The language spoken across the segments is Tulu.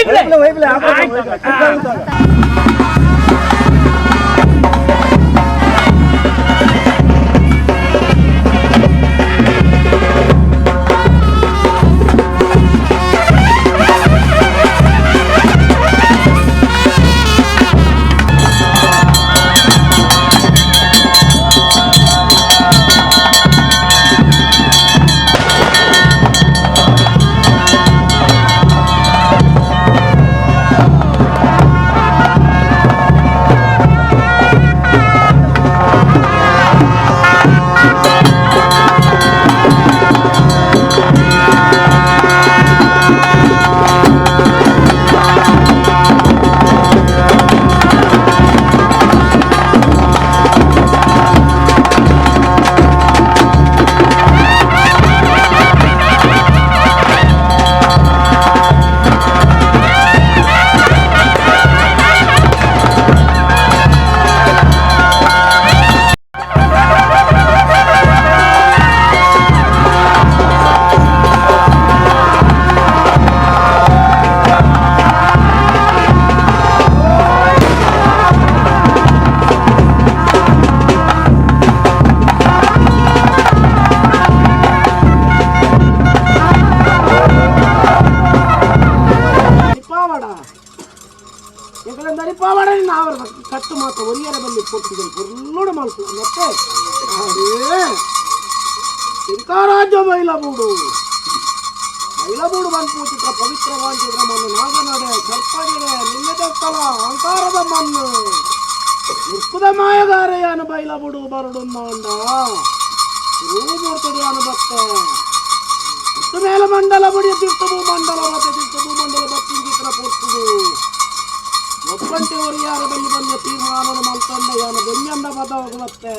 ವೈಪ್ಲೆ ವೈಪ್ಲೆ ವೈಪ್ಲೆ. ಪಾವಡ ಎಂಕಲೆಂದರೆ ಪಾವಡ ನಾವರ ಕಟ್ಟು ಮಾತ್ರ ಒರಿಯರ ಬಲ್ಲಿ ಕೊಟ್ಟಿದ್ದರು ಪುರ್ಲೋಡು ಮಲ್ಪು ಮತ್ತೆ ಅರೇ ಶಂಕರಾಜ್ಯ ಮೈಲಬೂಡು ಮೈಲಬೂಡು ಬಂದು ಪವಿತ್ರ ವಾಂಚಿತ್ರ ಮಣ್ಣು ನಾಗನಡೆ ಸರ್ಪಗಿರೆ ನಿಂಗದ ಸ್ಥಳ ಅಹಂಕಾರದ ಮಣ್ಣು ಉರ್ಕುದ ಮಾಯಗಾರೆಯಾನ ಬೈಲಬೂಡು ಬರಡು ಉಂಡ ರೂಮೂರ್ತಡಿಯಾನ ಬತ್ತೆ ಇತ್ತು ಮೇಲೆ ಮಂಡಲ ಬಡಿಯ ತೀರ್ಥ ಭೂಮಂಡಲ ಮತ್ತೆ ತೀರ್ಥ ಭೂಮಂಡಲ ಬತ್ತಿ ಚಿತ್ರ ಪೊರ್ತುಡು ಒಪ್ಪಂಟೆ ಒರಿಯಾರ ಬಲ್ಲಿ ಬಂದ ತೀರ್ಮಾನದ ಮಲ್ತಂಡ ಯಾನ ಬೆಂಜಂದ ಬದವು ಬತ್ತೆ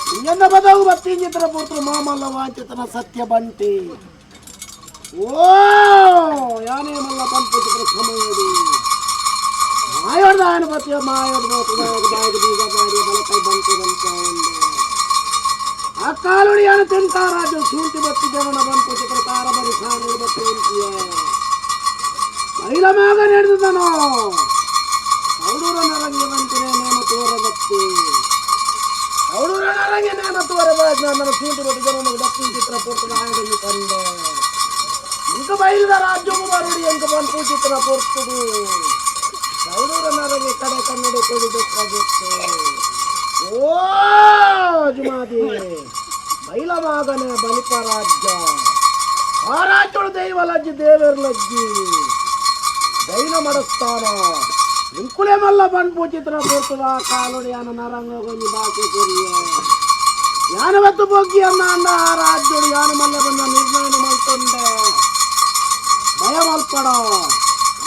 ಬೆಂಜಂದ ಬದವು ಬತ್ತಿ ಚಿತ್ರ ಪೊರ್ತುಡು ಮಾಮಲ್ಲ ವಾಂಚಿತನ ಸತ್ಯ ಬಂಟಿ ಓ ಯಾನೇ ಮಲ್ಲ ಪಂಪು ಚಿತ್ರ ಸಮಯಡು ಮಾಯೋಡ್ದ ಆಯನ ಬತ್ತಿಯ ಮಾಯೋಡ್ ಬಾಯಿಗೆ ಬೀಗ ಬಾಡಿ ಬಲಕೈ ಬಂತು ಬಂತ ಉಂಡೆ ಆ ಕಾಲುಡಿಯಾನ ತಿಂತಾರಾಜು ಸೂಂಟಿ ಬತ್ತಿ ಜನನ ಬಂತು ಚಿತ್ರ ತಾರ ಬರಿ ಸಾರು ಬತ್ತಿ ಉಂಟಿಯ ಮೈಲ ಮಾಗ ನಡೆದನು ಸೌಡೂರ ನರಂಗಿ ಬಂತಿನೆ ನೇಮ ತೋರ ಬತ್ತಿ ಸೌಡೂರ ನರಂಗಿ ನೇಮ ತೋರ ಬಾಜ್ ನನ್ನ ಸೂಂಟಿ ಬತ್ತಿ ಜನನ ಬತ್ತಿ ಚಿತ್ರ ಪೊರ್ತದ ಆಯದಲ್ಲಿ ಕಂಡೆ ಇಂಕ ಬೈಲದ ರಾಜ್ಯವು ಬರುಡಿ ಎಂಕ ಬಂತು ಚಿತ್ರ ಪೊರ್ತುಡು ಸೌಡೂರ ನರಂಗಿ ಕಡೆ ಕನ್ನಡ ಕೊಡಿ ದುಃಖಾಗಿತ್ತು. ಓ ಜುಮಾದಿ ಬೈಲ ಮಾಗನೆ ಬಲಿಪ ರಾಜ್ಯ ಆ ರಾಜ್ಯಳು ದೈವ ಲಜ್ಜಿ ದೇವರ ಲಜ್ಜಿ ದೈನ ಮಡಸ್ತಾನ ಇಂಕುಲೆ ಮಲ್ಲ ಬನ್ ಪೂಜಿತ್ರ ಪೂರ್ತದ ಕಾಲುಡಿ ಯಾನ ನರಂಗ ಗೊಂಜಿ ಬಾಕಿ ಕೊರಿಯೆ ಯಾನ ಬತ್ತು ಬೊಗ್ಗಿ ಅನ್ನ ಅಣ್ಣ ಆ ರಾಜ್ಯಡು ಯಾನ ಮಲ್ಲ ಬಂದ ನಿರ್ಣಯ ಮಲ್ತೊಂಡೆ ಭಯ ಮಲ್ಪಡ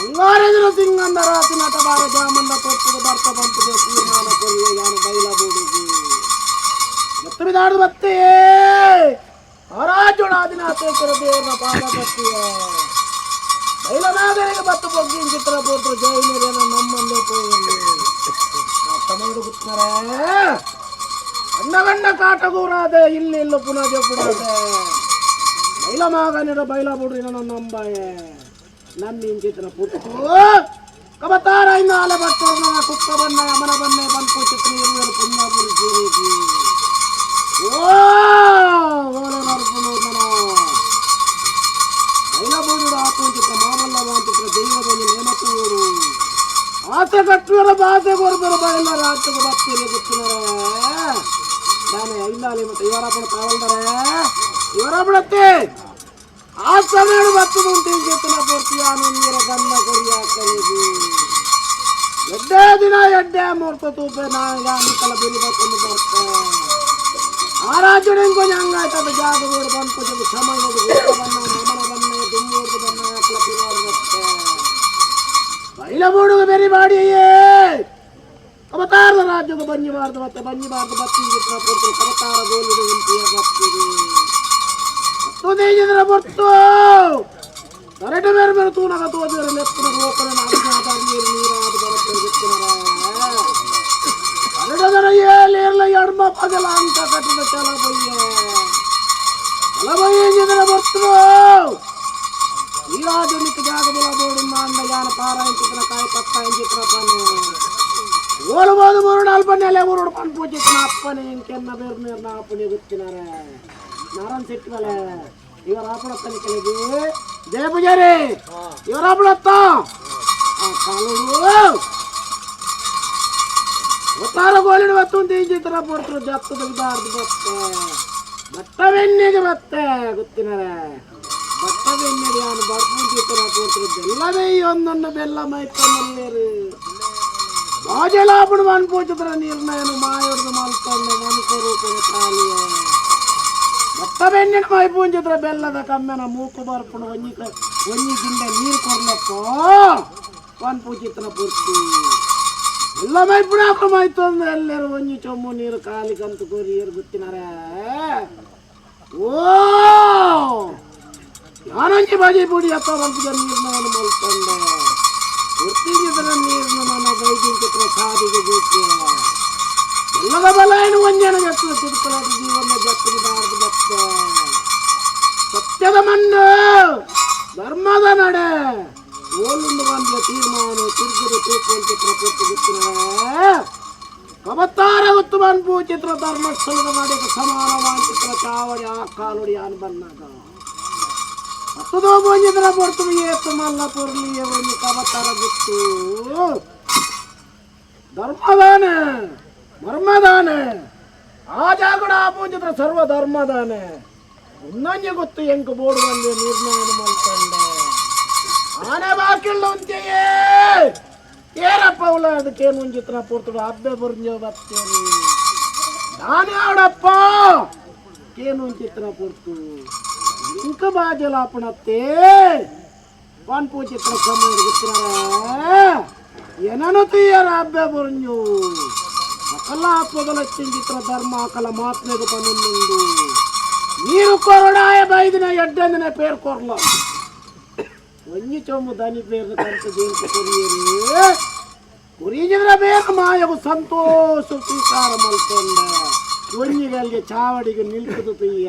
ಅಂಗಾರೆದುರ ಸಿಂಗಂದ ರಾತಿ ನಟ ಬಾರ ಜಾಮಂದ ಪೊರ್ತುಡು ಬರ್ತ ಬಂತು ತೀರ್ಮಾನ ಕೊರಿಯೆ ಯಾನ ಬೈಲ ಬೂಡುಗು ಎತ್ತಮಿದಾಡ್ದು ಬತ್ತೇ ಆರಾಜುಡಾದಿನ ಆತೇಕರ ದೇವರ ಪಾದ ಬತ್ತಿಯ ಬೈಲನಾಗರಿಗೆ ಬತ್ತು ಬೊಗ್ಗಿನ ಚಿತ್ರ ಪೋತ್ರು ಜೈನರೇನ ನಮ್ಮಲ್ಲೇ ಪೋಯಲ್ಲಿ ತಮಿಳು ಗುತ್ತಾರೆ ಗಂಡ ಗಂಡ ಕಾಟಗೂರಾದೆ ಇಲ್ಲಿ ಇಲ್ಲ ಪುನಃ ಜಪುಡಾದೆ ಬೈಲ ಮಾಗನಿರ ಬೈಲ ಬುಡ್ರಿ ನನ್ನ ನಂಬಾಯೆ ನಮ್ಮ ಚಿತ್ರ ಪುಟ್ಟು ಕಬತಾರ ಇನ್ನ ಆಲೆ ಬಟ್ಟೋರ್ ನನ್ನ ಕುಕ್ಕ ಬನ್ನ ಅಮನ ಬನ್ನೆ ಬಂಪು ಚಿತ್ರ ಇರುವರು ಪುಣ್ಯಪುರಿ ಜೀರಿಗೆ ಓ ಓಲೆ ನರ್ಪುನು ನನ ಬೈಲಬೂಡು ಆಪುಂಚಿತ್ರ ಮಾಮಲ್ಲ ವಾಂಚಿತ್ರ ದೈವದಲ್ಲಿ ನೇಮತೂರು ಆಸೆ ಕಟ್ಟುವರ ಬಾಸೆ ಕೊರ್ಬರ ಬೈಲ ರಾಜ್ಯದ ಬತ್ತಿರಿ ಗೊತ್ತಿನರೆ ದಾನೆ ಐಂದಾಲಿ ಮತ್ತೆ ಇವರಪ್ಪನ ಕಾವಲ್ದರೆ ಇವರಪ್ಪಣತ್ತೆ ಆ ಸಮಯ ಬತ್ತದು ಉಂಟು ಚಿತ್ತನ ಪೂರ್ತಿಯಾನು ನೀರ ಗಂಧ ಕೊರಿಯಾಕನಿಗೆ ಎಡ್ಡೆ ದಿನ ಎಡ್ಡೆ ಮುಹೂರ್ತ ತೂಪೆ ನಾಗ ಬಿರಿ ಬತ್ತೊಂದು ಬರ್ತೆ ಆ ರಾಜ್ಯಡು ಇಂಕೊಂಚ ಹಂಗಾಯ್ತದ ಜಾಗ ಬೋಡು ಬಂದು ಸಮಯ ಬನ್ನ ನಮನ ಬನ್ನ ದುಮ್ಮೂರ್ದು ಬನ್ನ ಅಕ್ಲ ಪಿರಾಡು ಬತ್ತೆ ಬೈಲ ಬೋಡುಗ ಬೆರಿ ಬಾಡಿಯೇ ಕಬತಾರದ ರಾಜ್ಯದ ಬಂಜಿ ಬಾರ್ದು ಮತ್ತೆ ಬಂಜಿ ಬಾರ್ದು ಬತ್ತಿ ಚಿತ್ರ ಪೊರ್ತರು ಕಬತಾರ ಗೋಲಿಡು ಉಂಟಿಯ ಬತ್ತಿಗೆ ತುದೇಜಿದ್ರ ಬೊಟ್ಟು ಕರೆಟು ಬೇರೆ ಬೇರೆ ತೂನಗ ತೋಜರ ಲೆಪ್ಪುನ ಗೋಕುಲ ಅಜ್ಞಾತ ನೀರು ನೀರಾದ ಬರತ್ತೆ ಗೊತ್ತಿನರ ಕರಡದರ ಏಲೇರ್ಲ ಎಡ್ಮ ಪಗಲ ಅಂತ ಕಟ್ಟದ ಚಲ ಬಯ್ಯ ಚಲ ಬಯ್ಯ ಜಿದ್ರ ಬೊಟ್ಟು ಈ ರಾಜನಿಗೆ ಜಾಗ ಬೋಡು ಅಂದ ಯಾನ ಪಾರಾಯಣ ಕಾಯಿ ಪತ್ತಾಯನ ಚಿತ್ರ ಪನ್ನೆ ಓಲ್ಬೋದು ಮೂರು ನಾಲ್ಕು ನೆಲೆ ಊರುಡು ಪನ್ ಪೂಜಿತ್ನ ಅಪ್ಪನೆ ಇಂಕೆನ್ನ ಬೇರು ಮೇರ್ನ ಅಪ್ಪನೆ ಗೊತ್ತಿನಾರೆ ನಾರಾಯಣ ಸೆಟ್ಟಿವಲೆ ಇವರ ಆಪಣತ್ತನ ಕೆಳಗೆ ಜಯ ಪೂಜಾರಿ ಇವರ ಆಪಣತ್ತ ಆ ಕಾಲುಡು ಒತ್ತಾರ ಗೋಲಿನ ಬತ್ತು ಚಿತ್ರ ಪೊರ್ತರು ಜತ್ತದ ವಿದಾರ್ದು ಬತ್ತೆ ಬಟ್ಟ ಬೆನ್ನಿಗೆ ಬತ್ತೆ ಗೊತ್ತಿನಾರೆ ಬಟ್ಟ ಬೆನ್ನಿಗೆ ಯಾನು ಬರ್ಪು ಚಿತ್ರ ಪೊರ್ತರು ಬೆಲ್ಲವೇ ಒಂದೊಂದು ಬೆಲ್ಲ ಮೈತಲ್ಲೇರು ಬಾಜಲಾಪುಡು ಅನ್ಪೂಚಿತ್ರ ನಿರ್ಣಯನು ಮಾಯೊಡ್ದು ಮಲ್ತೊಂದು ಮನುಷ್ಯ ರೂಪದ ತಾಲಿಯ ಬಟ್ಟ ಬೆನ್ನಿನ ಮೈ ಪೂಂಚಿತ್ರ ಬೆಲ್ಲದ ಕಮ್ಮೆನ ಮೂಕು ಬರ್ಪುಡು ಒಂಜಿ ಒಂಜಿ ಗಿಂಡೆ ನೀರು ಕೊರ್ಲಪ್ಪ ವನ್ ಪೂಜಿತ್ರ ಪೂರ್ತಿ ಎಲ್ಲ ಮೈಪುಣ ಮೈತೊಂದು ಎಲ್ಲರೂ ಒಂಜಿ ಚೊಮ್ಮು ನೀರು ಕಾಲಿ ಕಂತು ಕೋರಿ ಏರು ಗೊತ್ತಿನಾರೆ ಓ ನಾನೊಂಜಿ ಬಾಜಿ ಪುಡಿ ಅಪ್ಪ ಬಂತಿದ್ದ ನೀರ್ನ ಮಲ್ತಂಡೆ ಗುರ್ತಿಂಚಿತ್ರ ನೀರ್ನ ನನ್ನ ಬೈದಿಂಚಿತ್ರ ಸಾದಿಗೆ ಗೊತ್ತಿ ಎಲ್ಲದ ಬಲ ಏನು ಒಂಜನ ಜತ್ತು ತಿರುಕಲಾದ ಜೀವನ ಜತ್ತು ಬಾರದು ಬತ್ತೆ ಸತ್ಯದ ಮಣ್ಣು ಧರ್ಮದ ನಡೆ ಓಲುಂಡು ಬಂದ ತೀರ್ಮಾನ ತಿರುಗದ ತೂಕು ಚಿತ್ರ ಪೊಟ್ಟು ಗೊತ್ತಿನವೇ ಕಬತ್ತಾರ ಗೊತ್ತು ಬನ್ಪು ಚಿತ್ರ ಧರ್ಮಸ್ಥಳದ ಮಾಡಿದ ಸಮಾನವಾದ ಚಿತ್ರ ಚಾವಡಿ ಆ ಕಾಲುಡಿ ಆನ್ ಬನ್ನಾಗ ಹತ್ತದೋ ಬಂದಿದ್ರ ಪೊರ್ತು ಏತು ಮಲ್ಲ ಪೊರ್ಲಿ ಒಂಜಿ ಕಬತ್ತಾರ ಗೊತ್ತು ಧರ್ಮದಾನೆ ಮರ್ಮದಾನೆ ಆ ಜಾಗಡ ಆ ಪೂಜಿತ್ರ ಸರ್ವ ಧರ್ಮದಾನೆ ಉನ್ನೊಂಜಿ ಗೊತ್ತು ಎಂಕ್ ಬೋರ್ಡ್ ಬಂದು ನಿರ್ಣಯ ಮಲ್ತಂಡೆ ಆನೆ ಬಾಕಿಲ್ಲ ಅಂತೆಯೇ ಏರಪ್ಪ ಉಲ್ಲ ಅದಕ್ಕೇನು ಒಂಜಿತ್ರ ಪೂರ್ತುಡು ಅಬ್ಬೆ ಬುರ್ಂಜೋ ಬರ್ತೇನೆ ನಾನೇ ಆಡಪ್ಪ ಕೇನು ಒಂಚಿತ್ರ ಪೂರ್ತು ಇಂಕ ಬಾಜಲಾಪಣತ್ತೆ ವನ್ ಪೂಜಿತ್ರ ಸಮಯ ಗೊತ್ತಿರ ಏನನು ತೀಯರ ಅಬ್ಬೆ ಬುರ್ಂಜು ಅಕಲ ಪೊದಲಚ್ಚಿಂಚಿತ್ರ ಧರ್ಮ ಅಕಲ ಮಾತ್ಮೆಗು ಪನೊಂದುಂಡು ನೀರು ಕೊರಡಾಯ ಬೈದಿನ ಎಡ್ಡಂದಿನ ಪೇರು ಕೊರ್ಲ ಒಂಜಿ ಚೊಂಬು ದನಿ ಪೇರು ಕಂತು ದೇಂಕು ಕೊರಿಯರು ಕುರಿಜಿದ್ರ ಬೇಗ ಮಾಯವು ಸಂತೋಷ ಸ್ವೀಕಾರ ಮಲ್ತೊಂಡ ಒಂಜಿಗಳಿಗೆ ಚಾವಡಿಗೆ ನಿಲ್ಕುದು ತೀಯ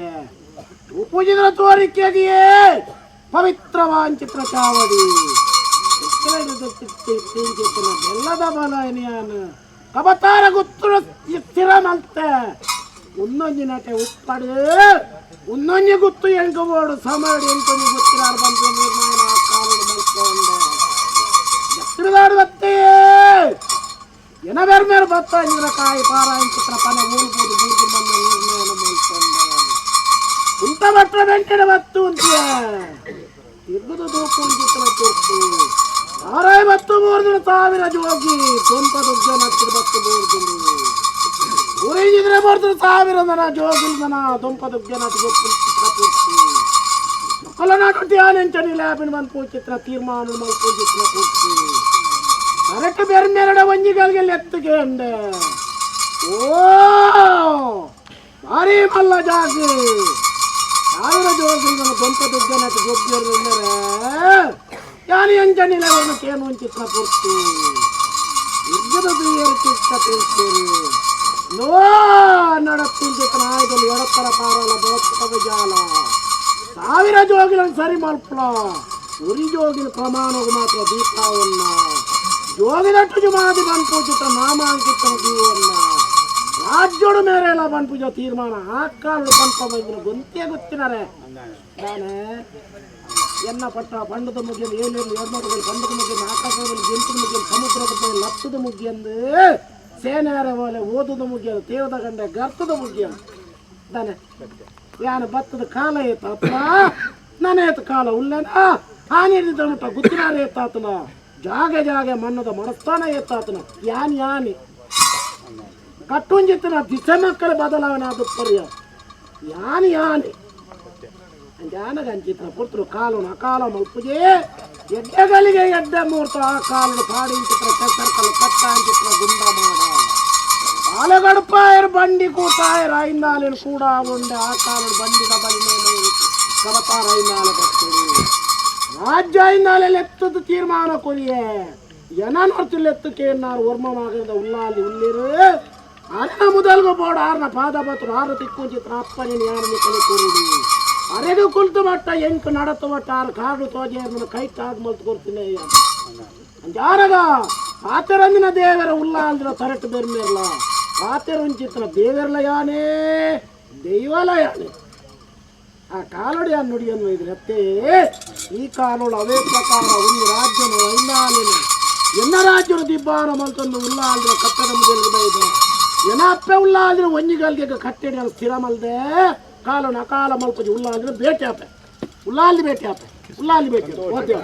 ಉಪುಜಿದ್ರ ತೋರಿಕೆಗೆಯೇ ಪವಿತ್ರವಾಂಚಿತ್ರ ಚಾವಡಿ ಬೆಲ್ಲದ ಬಲ ಏನಿಯಾನು ಕಬತಾರ ಗುತ್ತು ಸ್ಥಿರ ಮಲ್ತೆ ಉನ್ನೊಂಜಿ ನಟೆ ಉಪ್ಪಡು ಉನ್ನೊಂಜಿ ಗುತ್ತು ಎಂಕು ಬೋಡು ಸಮಯಡು ಎಂಕೊಂಜಿ ಗುತ್ತಿನಾರು ಬಂದು ನಿರ್ಣಯ ಕಾಲುಡು ಮಲ್ಕೊಂಡೆ ಎತ್ತರದಾಡು ಬತ್ತೆಯೇ ಎನ ಬೇರೆ ಬತ್ತ ಇಂದ್ರ ಕಾಯಿ ಪಾರಾಯಣ ಚಿತ್ರ ಪನೆ ಊರ್ಬೋದು ಬೂರ್ದು ಬಂದು ನಿರ್ಣಯ ಮಲ್ಕೊಂಡೆ ಕುಂತ ಬಟ್ರ ಬೆಂಟಿನ ಬತ್ತು ಅಂತೀಯ ತಿರುಗುದು ದೂಕು ಚಿತ್ರ ತೋರ್ತು ಆರಾಯ ಬತ್ತು ಮೂರು ಸಾವಿರ ಜೋಗಿ ದೊಂಪ ದುಗ್ಗ ನಚ್ಚಿದ ಬತ್ತು ಮೂರು ಊರಿಗಿದ್ರೆ ಬರ್ತಾರೆ ಸಾವಿರ ದನ ಜೋಗಿಲ್ದನ ದೊಂಪ ದುಗ್ಗ ನಚ್ಚಿದ ಚಿತ್ರ ಪೂರ್ತಿ ಮಕ್ಕಳ ಧ್ಯಾನಿಂಚನಿ ಲ್ಯಾಬಿನ ಬಂದು ಚಿತ್ರ ತೀರ್ಮಾನ ಮಲ್ಪು ಚಿತ್ರ ಪೂರ್ತಿ ಕರೆಕ್ಟ್ ಬೇರೆ ಮೇರಡ ಒಂಜಿಗಳಿಗೆ ಎತ್ತಿಗೆ ಅಂಡೆ ಓ ಭಾರಿ ಮಲ್ಲ ಜಾಗಿ ಸಾವಿರ ಜೋಗಿಲ್ದನ ದೊಂಪ ದುಗ್ಗ ನಚ್ಚಿ ಗೊಬ್ಬಿಯರು ಯಾನಿ ಅಂಜನಿಲ ಕೇನು ಚಿತ್ರ ಪೂರ್ತಿ ಇರ್ಗದ ಚಿತ್ರ ತೀರ್ತೀರಿ ನೋ ನಡತ್ತಿಂಚಿತ್ರ ಆಯ್ದಲ್ಲಿ ಎಡತ್ತರ ಪಾರಲ ಬೆಳತ್ತವ ಜಾಲ ಸಾವಿರ ಜೋಗಿಲನ್ನು ಸರಿ ಮಲ್ಪಲ ಉರಿ ಜೋಗಿನ ಪ್ರಮಾಣವು ಮಾತ್ರ ದೀಪಾವನ್ನ ಜೋಗಿದಟ್ಟು ಜುಮಾದಿ ಬನ್ಪೂಜಿತ ನಾಮಾಂಕಿತ ದೀವನ್ನ ರಾಜ್ಯೋಡು ಮೇರೆಲ್ಲ ಬನ್ಪೂಜ ತೀರ್ಮಾನ ಆ ಕಾಲು ಪಲ್ಪ ಬಂದಿನ ಗೊಂತೆ ಗೊತ್ತಿನಾರೆ ನಾನೇ ಎನ್ನ ಪಟ್ಟ ಪಂಡದ ಮುಗಿಯನ್ನು ಏನೇನು ಎರಡ್ನೂರು ಪಂಡದ ಮುಗಿಯನ್ನು ಆಕಾಶದಲ್ಲಿ ಜಂತದ ಮುಗಿಯನ್ನು ಸಮುದ್ರದ ಮೇಲೆ ಲತ್ತದ ಮುಗಿಯಂದು ಸೇನಾರ ಓಲೆ ಓದದ ಮುಗಿಯಲು ತೇವದ ಗಂಡ ಗರ್ತದ ಮುಗಿಯಲು ತಾನೆ ಯಾನ ಬತ್ತದ ಕಾಲ ಏತಾತನ ನಾನೇತ ಕಾಲ ಉಲ್ಲೇನ ಹಾನಿ ಮುಟ್ಟ ಗುತ್ತಿನಾರ ಏತಾತನ ಜಾಗೆ ಜಾಗೆ ಮನ್ನದ ಮನಸ್ಥಾನ ಏತಾತನ ಯಾನ್ ಯಾನಿ ಕಟ್ಟುಂಜಿತ್ತಿನ ದಿಸೆ ಮಕ್ಕಳ ಬದಲಾವಣೆ ಆದ ಪರ್ಯ ಯಾನಿ ಯಾನಿ ಜಾನಗಂಚಿತ್ರ ಪುತ್ರರು ಕಾಲು ಅಕಾಲ ಮಲ್ಪುಜೆ ಎಡ್ಡೆಗಳಿಗೆ ಎಡ್ಡೆ ಮೂರ್ತ ಆ ಕಾಲು ಪಾಡಿಂಚಿತ್ರ ಕೆಸರ್ಕಲು ಕಟ್ಟಾಂಚಿತ್ರ ಗುಂಡ ಮಾಡ ಬಾಲಗಡಪಾಯರ್ ಬಂಡಿ ಕೂತಾಯರ್ ಐಂದಾಲಿನ ಕೂಡ ಉಂಡೆ ಆ ಕಾಲು ಬಂಡಿದ ಬಲಿ ಕಬತಾರ ಐಂದಾಲ ಬರ್ತರು ರಾಜ್ಯ ಐಂದಾಲೆಲ್ಲ ಎತ್ತದ ತೀರ್ಮಾನ ಕೊರಿಯೆ ಎನನೊರ್ತಿಲ್ ಎನ್ನಾರು ವರ್ಮಮಾಗದ ಉಲ್ಲಾಲಿ ಉಲ್ಲಿರು ಅನ್ನ ಮುದಲ್ಗು ಬೋಡ ಆರ್ನ ಪಾದ ಬತ್ತರು ಆರು ತಿಕ್ಕು ಚಿತ್ರ ಅಪ್ಪನಿನ ಯಾರನ್ನು ಕಲೆ ಕೂರುಡು ಅರೆದು ಕುಲ್ತು ಮಟ್ಟ ಎಂಕ್ ನಡತು ಮಟ್ಟ ಆರು ಕಾಡು ತೋಜೆ ಕೈ ತಾಗ್ ಮಲ್ತು ಕೊಡ್ತೀನಿ ಜಾರಗ ಆತರಂದಿನ ದೇವರ ಉಲ್ಲಾಂದ್ರ ತರಟು ಬೆರ್ಮೇರ್ಲ ಆತರಂಚಿತ್ತನ ದೇವರ್ಲ ಯಾನೇ ದೈವಲ ಯಾನೆ ಆ ಕಾಲೊಡಿ ಆ ನುಡಿಯನ್ನು ಇದ್ರೆ ಅತ್ತೇ ಈ ಕಾಲೋಳು ಅವೇ ಪ್ರಕಾರ ಒಂದು ರಾಜ್ಯನು ಐನಾಲಿನ ಎನ್ನ ರಾಜ್ಯನು ದಿಬ್ಬಾನ ಮಲ್ತೊಂದು ಉಲ್ಲಾಂದ್ರ ಕಟ್ಟಡ ಮುದೆಲ್ಗಿದೆ ಇದೆ ಎನಪ್ಪೆ ಉಲ್ಲಾಂದ್ರೆ ಒಂಜಿಗಲ್ಗೆ ಕಟ್ಟಡಿ ಸ್ಥಿರ ಮಲ್ದೆ ಕಾಲೋಣ ಅಕಾಲ ಮಲ್ಪಜಿ ಉಲ್ಲಾಂದ್ರೆ ಭೇಟಿ ಆಪೆ ಉಲ್ಲಾಲಿ ಭೇಟಿ ಆಪೆ ಉಲ್ಲಾಲಿ ಭೇಟಿ ಓದ್ತೇವೆ.